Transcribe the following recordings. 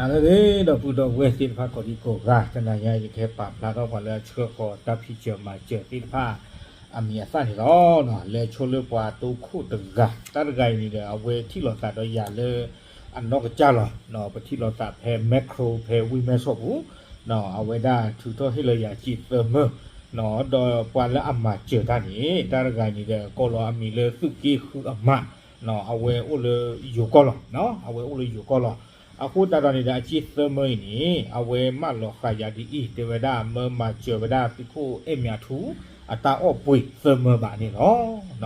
အလၢဂ့ၤ ဒီပုၢ်ဒီဝဲၢ်သ့ၣ်တဖၣ်ကိးဒံကိးဂၤ, တနၤညါအံၤ ယကဟဲပာ်ဖျါထီၣ်ပှၤလၢအဆှၢဃီၤတၢ်ဖံးစၢၤမၤစၢၤသ့ၣ်တဖၣ် အမံၤအသၣ်န့ၣ်လီၤ. လဲၤဆိလၢပှၤတိခိၣ်တဂၤ, တၢ်တဂၤအံၤန့ၣ်ဒီး အဝဲထံၣ်လိာ်သးဒီးယၤလၢ အနီၢ်ကစၢ်လီၤ. ပထံၣ်လိာ်သးဖဲ Metro ဖဲဝ့ၢ်မဲၢ်ဆီးပူၤ, အဝဲဒၣ်ထုးထီၣ်ဟ့ၣ်လၢယၤစ့သၢမၢ, ဒီးပှၤလၢအမၤစၢၤတၢ်န့ၣ် တၢ်တဂၤအံၤန့ၣ်ဒီး ကိးလီၤအမံၤလၢသုးက့ဃုအမး, အဝဲအိၣ်လၢယိၤကီၢ်လီၤ. အဝဲအိၣ်လၢယိၤကီၢ်လီၤ. အဃိသတးဒီးန့ၣ်ဒီး အစ့သၢမၢအံၤန့ၣ် အဝဲမၢလီၤဃာ်ယၤဒ်အံၤ, တဲဝဲဒၣ် မၢမၤစၢၤဝဲဒၣ်သုးခိၣ်အဲၣ်မၠးထူ အတၢ်အီၣ်ပှ့ၤသၢမၢဘၣ်န့ၣ်လီ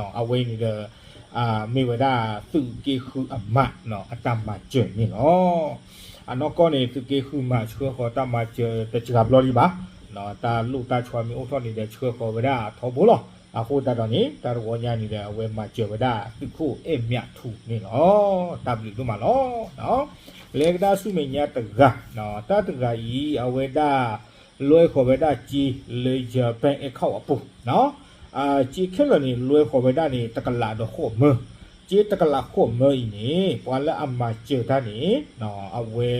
ၤ. အဝဲအံၤန့ၣ်ဒီး မ့ၢ်ဝဲဒၣ်သုးက့ဃုအမး အတၢ်မၤစၢၤန့ၣ်လီၤ. အနီၢ်ကီၢ်န့ၣ် သုးက့ဃုမးဆှၢဃီၤတၢ်မၤစၢၤတစှၤဘျီလံဘၣ်. တၢ်လိၣ်တၢ်ဆှီမ့ၢ်အိၣ်ထီၣ်န့ၣ်ဒီး ဆှၢဃီၤဝဲဒၣ်အထီဘိလီၤ. အဃိသတးဒီးန့ၣ် တၢ်တဝီညါန့ၣ်ဒီး အဝဲမၤစၢၤဝဲဒၣ်သုးခိၣ်အဲၣ်မၠးထူန့ၣ်လီၤ. တၢ်ဘျုးဒိၣ်မးလီၤ. လဲၤကဒါဆူမဲာ်ညါတဂၤ, တၢ်တဂၤအံၤ အဝဲဒၣ် လွဲဃီၤဝဲဒၣ်စ့လၢယ bank account အပူၤ, စ့ခဲလၢာ်န့ၣ် လွဲဃီၤဝဲဒၣ်န့ၣ် တကလးဒီးဃိးမၢ, စ့တကလးဃိးမၢအံၤန့ၣ် ပှၤလၢအမၤစၢၤတၢ်န့ၣ် အဝဲ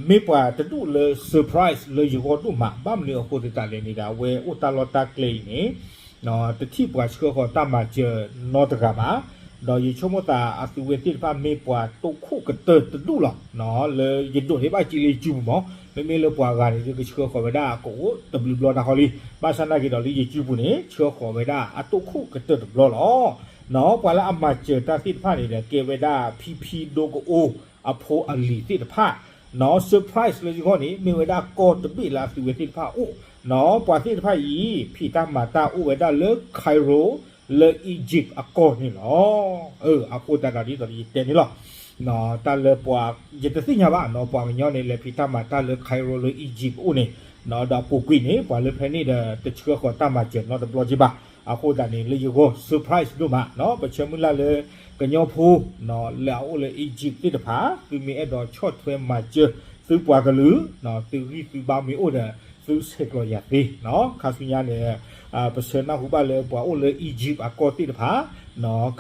မ့ၢ်ပှၤတဒူၣ်လၢ surprise လၢယဂီၢ်ဒိၣ်မး, ဘၣ်မနုၤအဃိသတးလဲၣ်န့ၣ်ဒီး အဝဲအိၣ်တၢ်လီၢ်တၢ်ကျဲအံၤန့ၣ် တထံၣ်ပှၤဆှၢဃီၤတၢ်မၤစၢၤနီတဂၤဘၣ်. ဒီးယဆိကမိၣ်သးအသုဝဲသ့ၣ်တဖၣ်မ့ၢ်ပှၤတိခိၣ်ကတၢၢ်တဒူၣ်လီၤ. လၢယဒိးန့ၢ်ဘၣ်စ့လၢယစုပူၤမး, မ့မ့ၢ်လၢပှၤဂၤန့ၣ် ကဆှၢဃီၤဝဲဒၣ်ကအိၣ်တဘျုးဘျီတၢ်ဃီလံ. ဘၣ်ဆၣ်နာ်က့ဒီးလၢယစုပူၤန့ၣ် ဆှၢဃီၤဝဲဒၣ်အတိခိၣ်ကတၢၢ်တဘျီလီၤ. ပှၤလၢအမၤစၢၤတၢ်သ့ၣ်တဖၣ်န့ၣ်ဒီး ကဲဝဲဒၣ်ဖံဖံဒိကအိ အဖိအလံၤသ့ၣ်တဖၣ် surprise လၢယဂီၢ်န့ၣ် မ့ၢ်ဝဲဒၣ်ကီၢ်တဘ့ၣ်လၢအသုဝဲသ့ၣ်တဖၣ်အအိၣ်, ပှၤသ့ၣ်တဖၣ်အံၤ ဖံးတၢ်မၤတၢ်အိၣ်ဝဲဒၣ်လၢ Cairo လၢ Egypt အကီၢ်န့ၣ်လီၤ. အဃိသတးဒီးဒ်သိးယတဲန့ၣ်လီၤ. တၢ်လၢပှၤ ယတသ့ၣ်ညါဘၣ်နီၤ, ပှၤကညီန့ၣ် လဲၤဖံးတၢ်မၤတၢ်လၢ Cairo လၢ Egypt အအိၣ်န့ၣ်, ဒီးအပူၤကွံာ်န့ၣ် ပှၤလၢဖဲန့ၣ်ဒီး တဆှၢဃီၤတၢ်မၤစၢၤနီတဘျီက့ဘၣ်. အဃိသတးန့ၣ် လၢယဂီၢ် surprise ဒိၣ်မး, ပဆၢမုၢ်လၢ်လၢ ကညီဖိ လၢအအိၣ်လၢ Egypt သ့ၣ်တဖၣ် သုမ့ၢ်အဲၣ်ဒိးဆီၣ်ထွဲမၤစၢၤ သုပှၤကလုာ် သုဂံၢ်သုဘါမ့ၢ်အိၣ်ဒီး သုဆဲးကျိးယၤသ့. ခါဆူညါန့ၣ် ပဆၢနၢ်ဟူဘၣ်လၢပှၤအိၣ်လၢ Egypt အကီၢ်သ့ၣ်တဖၣ်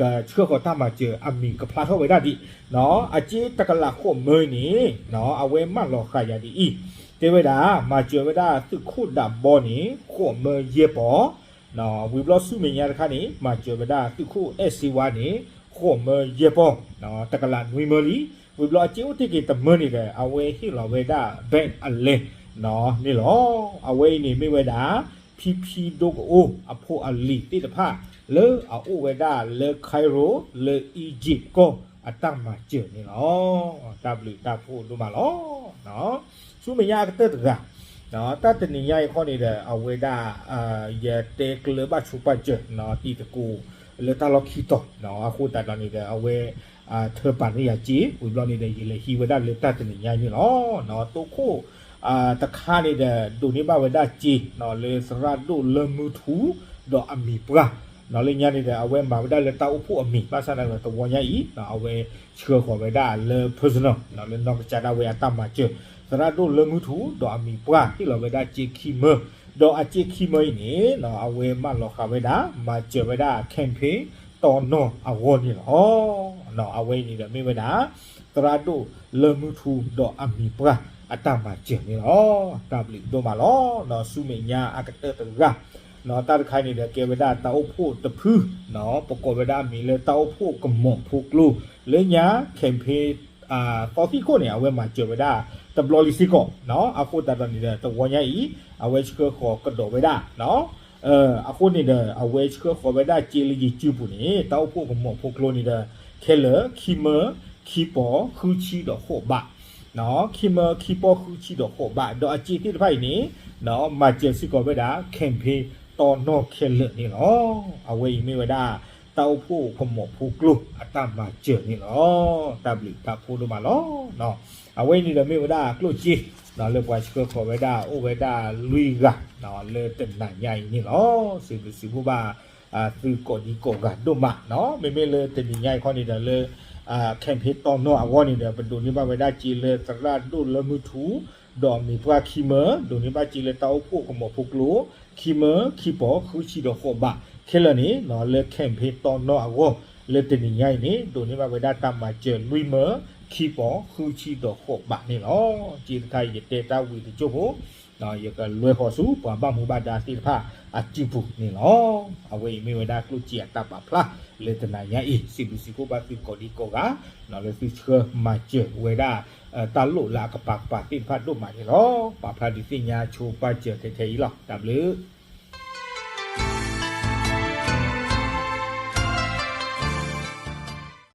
ကဆှၢဃီၤတၢ်မၤစၢၤအမံၤကဖျါထီၣ်ဝဲဒၣ်ဒံး, အစ့တကလးဃိးမၢန့ၣ် အဝဲမၢလီၤဃာ်ယၤဒ်အံၤ, တဲဝဲဒၣ် မၤစၢၤဝဲဒၣ်သုးခိၣ်ဒးဘီန့ၣ် ဃိးမၢယဲၢ်ပီၤ, ဝံၤဘျီဆူမဲာ်ညါတခါန့ၣ် မၤစၢၤဝဲဒၣ်သုးခိၣ်အဲၣ်စ့ဝါန့ၣ် ဃိးမၢယဲၢ်ပီၤ, တကလးနွံမၢလံ. ဝံၤဘျီအစ့အိၣ်တ့ၢ်က့ၤတမၢန့ၣ်ဒီး အဝဲဟ့ၣ်လီၤဝဲဒၣ် bank အလဲ န့ၣ်လီၤ. အဝဲအံၤန့ၣ်မ့ၢ်ဝဲဒၣ် ဖံဖံဒိကအိ အဖိအလံၤသ့ၣ်တဖၣ် လၢအအိၣ်ဝဲဒၣ်လၢ Cairo လၢ Egypt ကီၢ်အတၢ်မၤစၢၤန့ၣ်လီၤ. တၢ်ဘျုးတၢ်ဖှိၣ်ဒိၣ်မးလီၤ. ဆူမဲာ်ညါအကတၢၢ်တဂၤ, တၢ်တနံၤညါအံၤခီန့ၣ်ဒီး အဝဲဒၣ် ယတဲကျၢၤဘၣ်ဆိပာ်စၢၤ တံၤသကိးလၢတၢ်လီၢ်ခံတီၤ, အဃိသတးဒီးန့ၣ်ဒီး အဝဲ ထၢပာ်န့ၢ်ယၤစ့, ဝံၤဘျီန့ၣ်ဒီး ယလဲၤဟံးဝဲဒၣ်လၢတၢ်တနံၤညါအံၤန့ၣ်လီၤ. တိခိၣ် တခါန့ၣ်ဒီး ဒိးန့ၢ်ဘၣ်ဝဲဒၣ်စ့ လၢသရၣ်ဒိၣ်လၢမုၢ်ထူ ဒီးအမံၤပှၢ်, လၢညါန့ၣ်ဒီး အဝဲမၤဝဲဒၣ်လၢတၢ်အိၣ်ဖှိၣ်အမံၤ, ဘၣ်ဆၣ်သနာ်က့ဒီး တဝီညါအံၤ အဝဲဆှၢဃီၤဝဲဒၣ်လၢ personal လၢနီၢ်ကစၢ်ဒၣ်ဝဲအတၢ်မၤစၢၤ, သရၣ်ဒိၣ်လၢမုၢ်ထူ ဒီးအမံၤပှၢ် ဟ့ၣ်လီၤဝဲဒၣ်စ့ခံမၢ, ဒီးအစ့ခံမၢအံၤန့ၣ် အဝဲမၢလီၤဃာ်ဝဲဒၣ် မၤစၢၤဝဲဒၣ် campaign တီနီၢ်အဂီၢ်န့ၣ်လီၤ. အဝဲအံၤန့ၣ်ဒီးမ့ၢ်ဝဲဒၣ် သရၣ်ဒိၣ်လၢမုၢ်ထူ ဒီးအမံၤပှၢ်အတၢ်မၤစၢၤန့ၣ်လီၤ. တၢ်ဘျုးဒိၣ်မးလီၤ. ဆူမဲာ်ညါအကတၢၢ်တဂၤ, တၢ်တခါအံၤန့ၣ်ဒီး ကဲဝဲဒၣ်တၢ်အိၣ်ဖှိၣ်တဖု, ပကိးဝဲဒၣ်အမံၤလၢတၢ်အိၣ်ဖှိၣ်ကမီၤဖိကျိ, လၢညါ campaign သီသံၣ်ခိၣ်န့ၣ် အဝဲမၤစၢၤဝဲဒၣ်တဘျီလံစ့ၢ်ကီး, အဃိသတးဒီးန့ၣ်ဒီး တဝီညါအံၤ အဝဲဆှၢဃီၤကဒီးဝဲဒၣ် အဃိန့ၣ်ဒီး အဝဲဆှၢဃီၤဝဲဒၣ်စ့လၢယစုပူၤန့ၣ် တၢ်အိၣ်ဖှိၣ်ကမီၤဖိကျိန့ၣ်ဒီး ခဲလၢာ် ခံမၢ ခံပီၤ ဃုဆံဒီးဃိးဘး, ခံမၢ ခံပီၤ ဃုဆံဒီးဃိးဘး, ဒီးအစ့သ့ၣ်တဖၣ်အံၤန့ၣ် မၤစၢၤစ့ၢ်ကီးဝဲဒၣ် campaign တီနီၢ်ခဲလၢာ်န့ၣ်လီၤ. အဝဲအံၤမ့ၢ်ဝဲဒၣ် တၢ်အိၣ်ဖှိၣ်ကမီၤဖိကျိအတၢ်မၤစၢၤန့ၣ်လီၤ. တၢ်ဘျုးတၢ်ဖှိၣ်ဒိၣ်မးလီၤ. အဝဲအံၤန့ၣ်ဒီးမ့ၢ်ဝဲဒၣ်ကျိၣ်စ့ လၢပှၤဆှၢဃီၤဝဲဒၣ် အိၣ်ဝဲဒၣ်လွံၢ်ဂၤ လၢတနၤညါအံၤန့ၣ်လီၤ. စံးဘျုးစံးဖှိၣ်ဘၣ် သုကိးဒံကိးဂၤဒိၣ်မး, မ့မ့ၢ်လၢတနံၤညါအံၤခီန့ၣ်ဒီးလၢ campaign တီနီၢ်အဂီၢ်န့ၣ်ဒီး ပဒိးန့ၢ်ဘၣ်ဝဲဒၣ်စ့လၢသရၣ်ဒိၣ်လၢမုၢ်ထူ ဒီးအမံၤပှၢ်ခံမၢ, ဒိးန့ၢ်ဘၣ်စ့လၢတၢ်အိၣ်ဖှိၣ်ကမီၤဖိကျိ ခံမၢ ခံပီၤ ဃုဆံဒီးဃိးဘး, ခဲလၢာ်န့ၣ် လၢ campaign တီနီၢ်အဂီၢ် လၢတနံၤညါအံၤန့ၣ် ဒိးန့ၢ်ဘၣ်ဝဲဒၣ်တၢ်မၤစၢၤလွံၢ်မၢ, ခံပီၤဃုဆံဒီးဃိးဘးန့ၣ်လီၤ. က့တခါအံၤ ယတဲတၢ်ဝံၤတကၠိဖိ ယကလဲၤဃီၤဆူပှၤဘၣ်မူဘၣ်ဒါသ့ၣ်တဖၣ်အစုပူၤန့ၣ်လီၤ. အဝဲအံၤမ့ၢ်ဝဲဒၣ်ကျိၣ်စ့အတၢ်ပာ်ဖျါလၢတနၤညါအံၤ စံးဘျုးစံးဖှိၣ်ဘၣ်သုကိးဒံကိးဂၤ လၢသုဆှၢမၤစၢၤဝဲဒၣ် တၢ်လိၣ်လၢအကပၤကပၤသ့ၣ်တဖၣ်ဒိၣ်မးန့ၣ်လီၤ. ပာ်ဖျါဒုးသ့ၣ်ညါဆိပာ်စၢၤထဲထဲအံၤလီၤ. တၢ်ဘျုး